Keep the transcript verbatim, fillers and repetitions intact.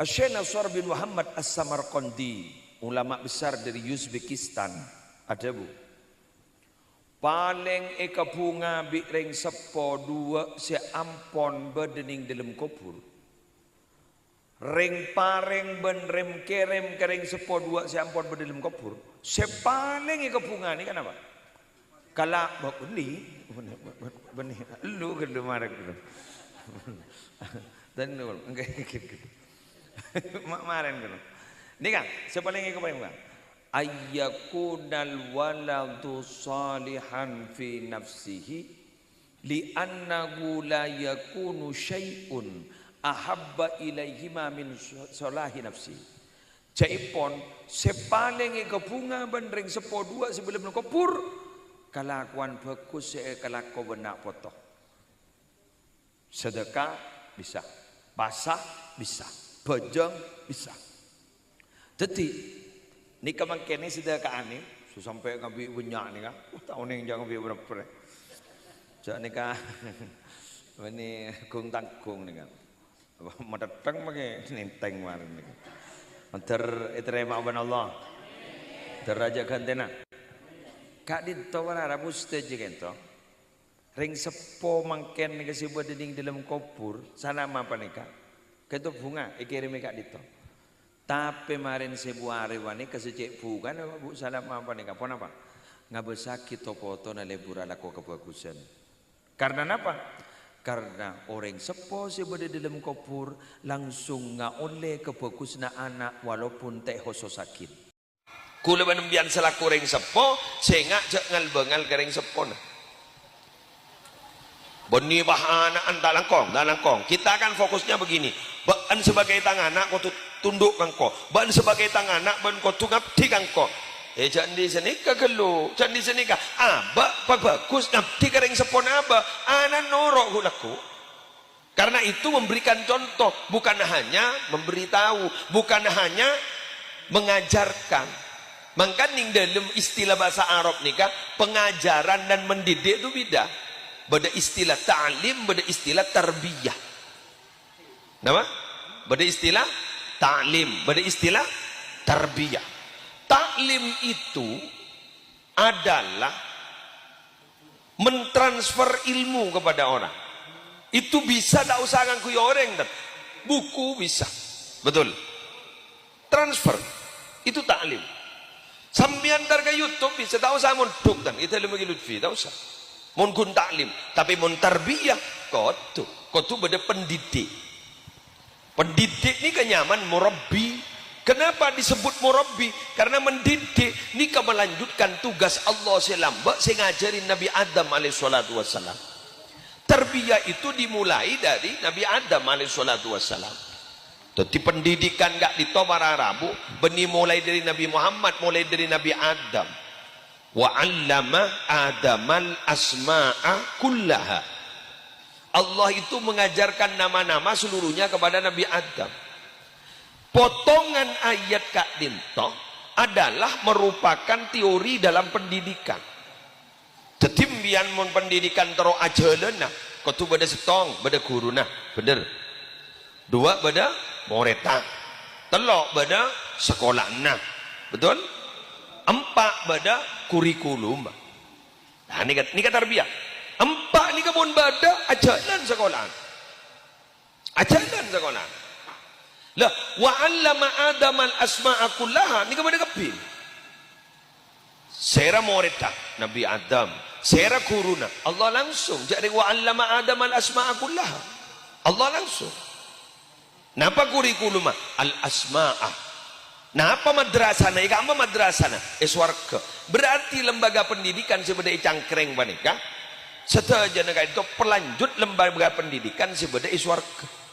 Syekh Nasr bin Muhammad As-Samarqandi, ulama besar dari Uzbekistan, adhâbu, "Palèng èkabhunga bi' rèng seppo duwâ' sè ampon bâdâ neng dâlem kobhur. Rèng-parèng bân rèm-kèrèm ka rèng seppo duwâ' sè ampon bâdâ dâlem kobhur, sè palèng èkabhunga nèka napa?" Kala-, bâ-, bânnè, bânnè, bânnè, elu ghâllu marè ghâllu. Dan elu, enggak, gitu. Ma-, marèn ghâllu. Nèka, sè palèng èkabhunga. "Ayyakunal waladu shalihan fi nafsihi, li'annahu la yakunu syai'un ahabba ilaihima min sho-, sholahi nafsihi." Ca'èpon, sè palèng èkabhunga bân rèng seppo duwâ' sè bâdâ dâlem kobhur, kalakowan bhâghus sè èkalako bân na' poto. Sedekah bisa, pasa bisa, bhâjâng bisa. Dhâddhi, nèka mangkèn sedekahna, sè sampè' kabbhi bânnya' nèka, wah, ta' onèng jhâ' kabbhi bârâmpa. Jhâ' nèka, bânnè gung-tanggung nèka. Apa matettheng mangkè nèntèng marèn nèka. Mandhâr ètarèma bân Allah. Mandhâr rajâ ghântèna. Ka'dinto para rabu sadhâjâ ka'dinto. Rèng seppo mangkèn nèka sè bâdâ neng dâlem kobhur, salama panèka. Ka'dinto bhunga èkèrèmè ka'dinto. Tapè marèn sèbu arè panèka sè cè' bhungana, Bu, salama panèka. Ponapa? Ngabâssaghi to-potona lebur alako kabhâghusân. Karna napa? Karna orèng seppo sè bâdâ dâlem kobhur langsung ngaollè kabhâghusânna ana' walaupun ta' èhosossaghi. Kaulâ bân empèyan salaku rèng seppo, sènga' jhâ' ngal-bângal ka rèng seppona. Bânnè, bah, ana'na ta' langkong, ta' langkong. Kita kan fokusnya begini. Bâ'na sebagai tang ana' kodhu tunduk ka engko'. Bâ'na sebagai tang ana' bâ'na kodhu ngabdi ka engko'. Eh, jhâ' andi' sanèka ghâllu, jhâ' andi' sanèka. Abâ' pabhâghus ngabdi ka rèng seppona abâ'. Ana' noro' ghu-, lagghu'. Karena itu memberikan contoh, bukan hanya memberitahu, bukan hanya mengajarkan. Mangkana neng dâlem istilah bhâsa Arab nèka, pengajaran dan mendidik itu beda. Bâdâ istilah ta'lim, bâdâ istilah tarbiyah. Napa? Bâdâ istilah ta'lim, bâdâ istilah tarbiyah. Ta'lim itu adalah mentransfer ilmu kepada orang. Itu bisa ta' osa ngangghuy orèng, tan. Buku bisa. Betul. Transfer. Itu ta'lim. Sampèyan entar ka YouTube bisa, ta' osa mondhuk, tan. Èdâlemaghi Lutfi, ta' osa. Mon ghun ta'lim. Tapè mon tarbiyah, kodhu. Kodhu bâdâ pendidik. Pendidik nèka nyamana murabbi. Kenapa disebut murabbi? Karena mendidik nèka melanjutkan tugas Allah sè lambâ' sè ngajhâri Nabi Adam alaihissalatu wassalam. Tarbiyah itu dimulai dari Nabi Adam alaihissalatu wassalam. Dhâddhi pendidikan ka'dinto para rabu bânnè molaè dâri Nabi Muhammad, molaè dâri Nabi Adam. "Wa 'allama Adamal asma'a kullaha." Allah itu mengajarkan nama-nama seluruhnya kepada Nabi Adam. Potongan ayat ka'dinto adalah merupakan teori dalam pendidikan. Dhâddhi, empèyan mon pendidikan terro ajhâlâna, kodhu bâdâ sèttong, bâdâ ghuruna, bhender. Duwâ' bâdâ morèdda. Tello' bâdâ sakola'anna. Betul? Empa' bâdâ kurikulum. Nah, nèka, nèka tarbiyah. Empa' nèka mon bâdâ, ajhâlân sakola'an. Ajhâlân sakola'an. Lah, "Wa 'allama Adamal asma'a kullaha," nèka bâdâ kabbhi. Sèra morèdda? Nabi Adam. Sèra ghuruna? Allah langsung. Jhâ' rèng, "Wa 'allama Adamal asma'a kullaha." Allah langsung. Napa kurikulumma? Al-asma'a. Napa madrasana? È ka'emma madrasana? È sowarghâ. Berarti lembaga pendidikan sè bâdâ è Cangkreng panèka, sadhâjâna ka'dinto pelanjut lembaga pendidikan sè bâdâ è sowarghâ.